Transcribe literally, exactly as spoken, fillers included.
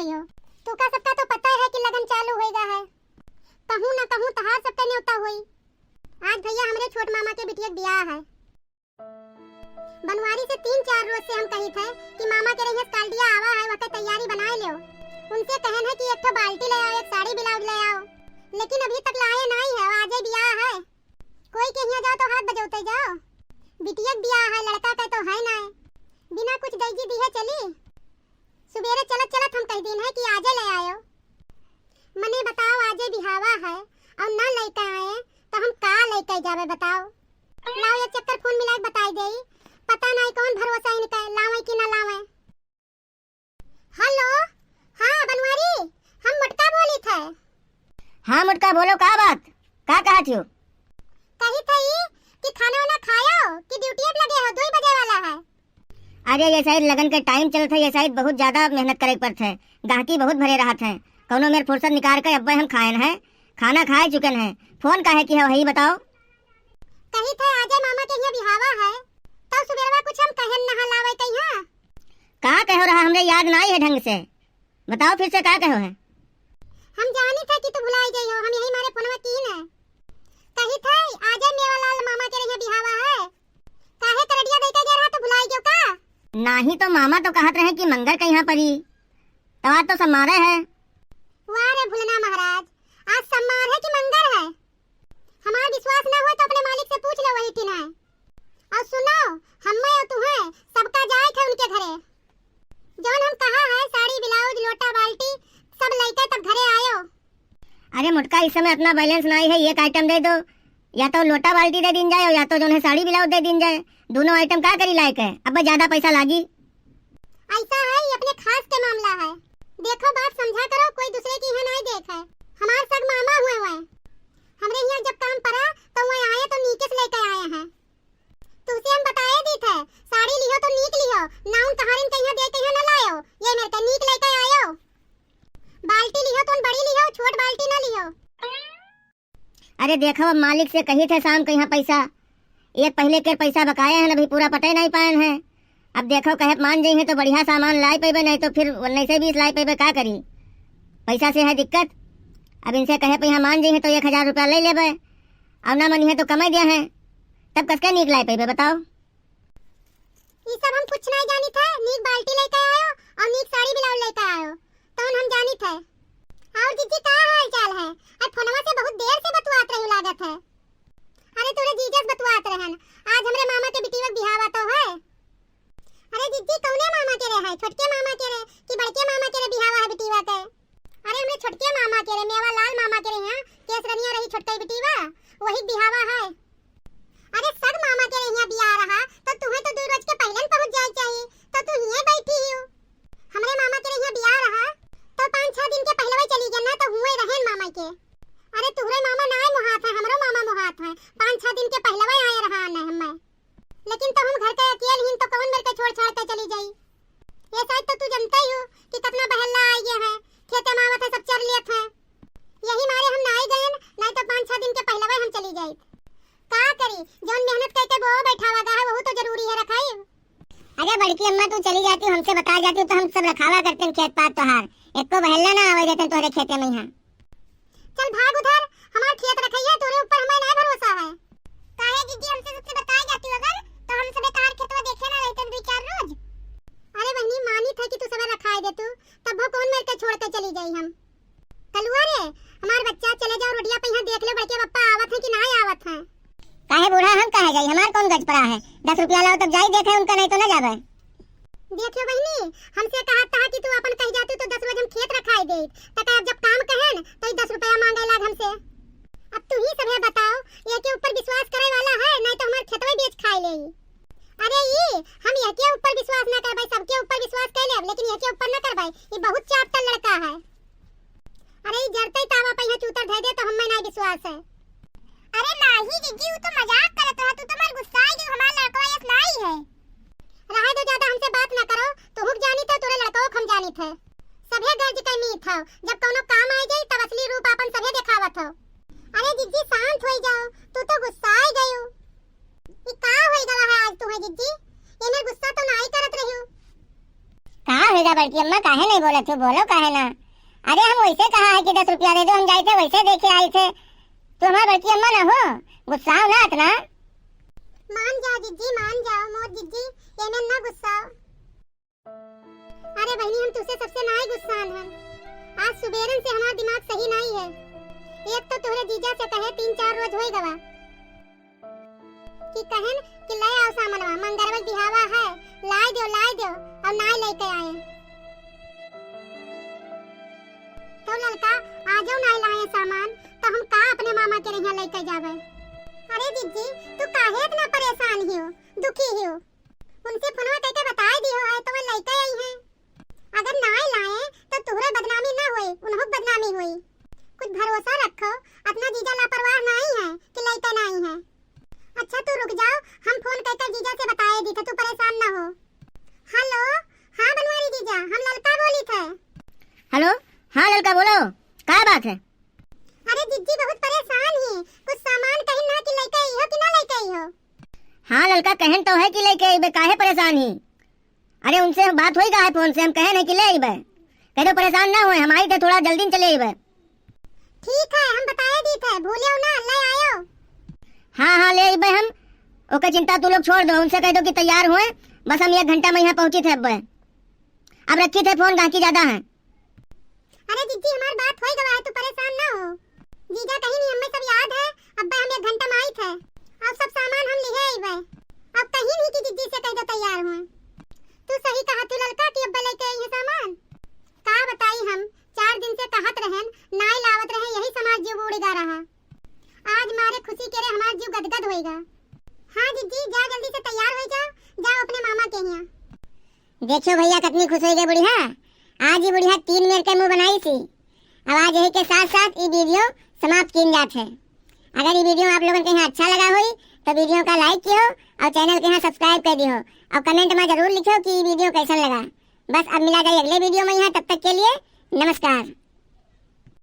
हो। तुका सबका तो पता है कि लगन चालू होइगा है। कहूँ ना कहूँ तहार सबका न्योता होई। आज भैया हमरे छोट मामा के बिटिया के बियाह है। बनवारी से तीन चार रोज से हम कहित है कि मामा के रहिया से कालडिया आवा है, वहके तैयारी बनाए लेव। उनसे कहन है कि एक ठो बाल्टी ले आओ, एक साड़ी ब्लाउज ले आओ, लेकिन अभी तक लाए नाई है। आज ही बियाह है, कोई के हियाँ जाओ तो हाथ बजौते जाओ। बिटिया के बियाह है, लड़का के तो है नाई। बिना कुछ दईजी दिहे चली? सुबेरे चलत चलत हम कहि दीन है कि आजे ले आयो। मने बताओ, आजे बिहावा है और ना लइके आए तो हम का लइके जावे बताओ? लाओ एक चक्कर फोन मिला के बताई देई, पता नाई कौन भरोसा इनका, लावे कि ना लावे। हेलो, हाँ बनवारी, हम मोटका बोलित है। हाँ मोटका, बोलो का बात, का कहत हो? कहित है ई कि खाना वाना खायो कि ड्यूटी पे लगे हो, दुई बजे वाला है। अरे ये शायद लगन के टाइम चलत है, ये शायद बहुत ज्यादा मेहनत करे के पड़त है, गाहकी बहुत भरे रहत है, कौनो मेर फुर्सत निकाल के अब्बे हम खाएन है, खाना खाए चुकेन है, फोन काहे की है वही बताओ। कहित है आजे मामा के यहाँ बिहावा है, तो सुबेरवा कुछ हम कहन नहा लावे कहिया। का कहो रहा, हमरे याद नाई है ढंग से, बताओ फिर से का कहो है? हम जानित है कि तू भुलाई गई हो, हम यही मारे फोनवा कीन है। कहित है आजे मेवालाल मामा के यहाँ बिहावा है, काहे करडिया दे के गया रहा तो भुलाई गयो का? नाही तो मामा तो कहत रहे कि मंगर के यहाँ परी, तो आज तो समारे है। वाह रे भुलना महाराज, आज समार है कि मंगर है? हमार विश्वास ना हो तो अपने मालिक से पूछ लो वही टिनाए। और सुनो, हम्मे और तुहे सबका जाए थे उनके घरे। जौन हम कहा है साड़ी ब्लाउज लोटा बाल्टी सब लइके तब घरे आयो। अरे मोटका, इस समय इतना बैलेंस नाई है, एक आइटम दे दो, या तो लोटा बाल्टी दे दीन जाए और या तो जौन है साड़ी ब्लाउज दे दीन जाए। दोनों आइटम का करी लायक है, अब ज्यादा पैसा लागी। ऐसा है, ये अपने खास के मामला है। देखो बात समझा करो, कोई दूसरे की यहाँ नाई देख है। हमार सग मामा हुए हुए, हमरे यहाँ जब काम पड़ा तो वह आए तो नीके से लेके आए हैं। तुझसे हम बताए दी थे, साड़ी लिहो तो नीक लिहो, नाउन कहारिन के यहाँ दे के यहाँ न लायो, ये मेरे के नीक लेके आयो। बाल्टी लिहो तो बड़ी लिहो, छोट बाल्टी न लिहो। अरे देखो, अब मालिक से कही थे शाम के यहाँ पैसा, एक पहले के पैसा बकाया है, अभी पूरा पटे नहीं पाए हैं। अब देखो, कहे मान जाई है तो बढ़िया सामान लाई पेबे, नहीं तो फिर उन्नीस से बीस लाई पेबे, का करी, पैसा से है दिक्कत। अब इनसे कहे पे यहाँ मान जाई है तो एक हजार रुपया ले लेबे, और ना मनी है तो कमाई दिया है, तब कसके नीक लाई पेबे बताओ। ई सब हम कुछ नहीं जानी थे, नीक बाल्टी लेके आयो और नीक साड़ी ब्लाउज लेके आयो, तौन हम जानी थे। और जीजी का हाल चाल है? आज फोनवा से बहुत देर से बतुआत रही लागत है। अरे तोरे जीजा से बतुआत रहन, आज हमरे मामा के बिटिया के बिहावा तो है। अरे जीजी कौने मामा के रे है, छोटके मामा के रे कि बड़के मामा के रे बिहावा है बिटिया के? अरे हमरे छोटके मामा के रे, मेवा लाल मामा के रे, यहाँ केसरनिया रही छोटका बिटिया, वही बिहावा है। अरे सग मामा के रे यहाँ बियाह रहा, तो तुम्हें तो दो रोज के पहले न पहुँच जाए चाहिए, तो तू हिये बैठी ही हो। हमरे मामा के रे यहाँ बियाह रहा, तो पाँच छह दिन के पहले वही चली गया ना, तो हुए रहेन मामा के। अरे तुहरे मामा नाय मोहात है, हमरो मामा मोहात है, पाँच छह दिन के पहले वही आए रहा न हमें। लेकिन तो हम घर के अकेल ही तो कौन मेरे के छोड़ छाड़ के चली जाई। ये शायद तो तू जानता ही हो कि कितना बहल्ला आ गया है, खेते में आवत है, सब चर लियत है। यही मारे हम नाई गए, नहीं तो पाँच छह दिन के पहले हम चली जाइत। का करी, जौन मेहनत करके बोआ बैठावा गा है, वहू तो जरूरी है रखाई। अरे बड़की अम्मा, तू चली जाती, हमसे बता जाती तो हम सब रखावा करते खेत पात तोहार, एको बहल्ला ना आवे देते तोहरे खेते में यहाँ। चल भाग उधर, हमार खेत रखइया, तोरे ऊपर हमार ना भरोसा है। काहे जीजी, हमसे सबसे बताए जाती अगर, तो हम सबे तोहार खेतवा देखे ना रहते दुई चार रोज। अरे बहनी, मानित है कि तू सबे रखाए दे तू, तब वो कौन मेरे के छोड़ के चली जाई हम। कलुआ रे, हमार बच्चा चले जाओ रोडिया पे यहाँ देख ले बड़के पप्पा आवत है कि ना आवत है। काहे बूढ़ा, हम काहे जाई, हमार कौन गज परा है, दस रुपया लाओ तब जाई देखे उनका, नहीं तो ना जाबे। देखियो बहिनी, हमसे कहत तहा कि तू अपन कह जाती तो दस रोज हम खेत रखाई देइत, तका अब जब काम कहेन तो ई दस रुपया मांगे लाग हमसे। अब तू ही सभे बताओ, ये के ऊपर विश्वास करे वाला है, नहीं तो हमार खेतवे बेच खाए ले। अरे ई, हम ये के ऊपर विश्वास ना करबे, सबके ऊपर विश्वास कर लेब, लेकिन ये के ऊपर ना करबे, ई बहुत चापटर लड़का है। अरे ई जरते तावा पे यहाँ चूतर धे दे तो हमें ना विश्वास है। अरे नाही जीजी, उ तो मजाक करत रहा, तू तो मार गुस्सा आई कि हमार लड़कवा यस नाही है। रहे दो, ज्यादा हमसे बात ना करो, तू हुक जानी थे, तोरे लड़कवा हम जानी थे। सभे गर्ज के मीत हो, जब कौनो काम आ जाई तब असली रूप अपन सभे दिखावत हो। अरे जीजी शांत हो जाओ, तू तो गुस्सा आई गयो। ई का होई गवा है आज तुम्हें जीजी? ये मेर गुस्सा तो नाही करत रही हो। का बेटा, बड़की अम्मा काहे नहीं बोलत हो? बोलो काहे ना? अरे हम वैसे कहा है कि दस रुपया दे दो, हम जाइत है वैसे देखे आइत है। तू हमार बड़की अम्मा ना हो, गुस्साओ ना इतना। मान जाओ जिज्जी, मान जाओ मोर जिज्जी, एमे ना गुस्साओ। अरे बहिनी, हम तुसे सबसे नाई गुस्सान हन। आज सुबेरन से हमार दिमाग सही नाई है। एक तो तोहरे जीजा से कहे तीन चार रोज होई गवा कि कहन कि ले आओ सामनवा, मंगरवा के बिहावा है, लाई दो, लाई दो, और नाई लेके आए। तो ललका आजो नाई लाए सामान, तो हम का अपने मामा के यहाँ लेके जावे? अरे जिज्जी, तू काहे इतना परेशान हियो, दुखी हियो? उनसे फोनवा करके बताए दियो है तो वो लेके आई हैं। अगर नाई लाए तो तुहरे बदनामी ना होई, उन्हों बदनामी होई। कुछ भरोसा रखो, अपना जीजा लापरवाह नाई है कि लेके नाई है। अच्छा तू रुक जाओ, हम फोन करके जीजा से बताए दी थे, तू परेशान ना हो। हेलो, हाँ बनवारी जीजा, हम ललका बोली थे। हेलो, हाँ ललका बोलो, का बात है? अरे जिज्जी बहुत परेशान ही, कुछ सामान कहीं ना कि लेके आई हो कि ना लेके आई हो? हाँ ललका, कहन तो है कि लेके अइबे, काहे परेशान ही? अरे उनसे बात होई गा है फोन से, हम कहन है कि ले अइबे। कह दो परेशान ना होए, हम आइत है थोड़ा जल्दी में चले अइबे। ठीक है, हम बताए दी थे, भूलियो ना, ले आयो। हाँ हाँ ले अइबे हम, ओके चिंता तू लोग छोड़ दो, उनसे कह दो कि तैयार होए, बस हम एक घंटा में यहाँ पहुँचित है अब। अब रखित है फोन, गाहकी ज्यादा है। अरे जिज्जी, हमार बात होई गवा है, तू परेशान ना हो। जीजा कहीं नहीं, हमें सब याद है। अब हम एक घंटा में आइत है, अब सब सामान हम लिहे अइबे। अब कहीं नहीं कि जिज्जी से कह दो तैयार हुए। तू सही कहा तू ललका कि अब्बा लेके आई है सामान। का बताई हम, चार दिन से कहत रहन, नाई लावत रहे, यही समाज जीव उड़िगा रहा। आज मारे खुशी के रे हमार जीव गदगद होइगा। हाँ जिज्जी, जा जल्दी से तैयार हो जाओ, जाओ अपने मामा के यहाँ। देखियो भैया, कितनी खुश होई गई बुढ़िया। आज ही बुढ़िया तीन मेर के मुंह बनाई थी। अब आज यही के साथ साथ ये वीडियो समाप्त कीन जात है। अगर ये वीडियो आप लोगन के यहाँ अच्छा लगा होई तो वीडियो का लाइक कियो और चैनल के यहाँ सब्सक्राइब कर दियो और कमेंट में जरूर लिखियो कि ये वीडियो कैसन लगा। बस अब मिला जाए अगले वीडियो में यहाँ, तब तक के लिए नमस्कार।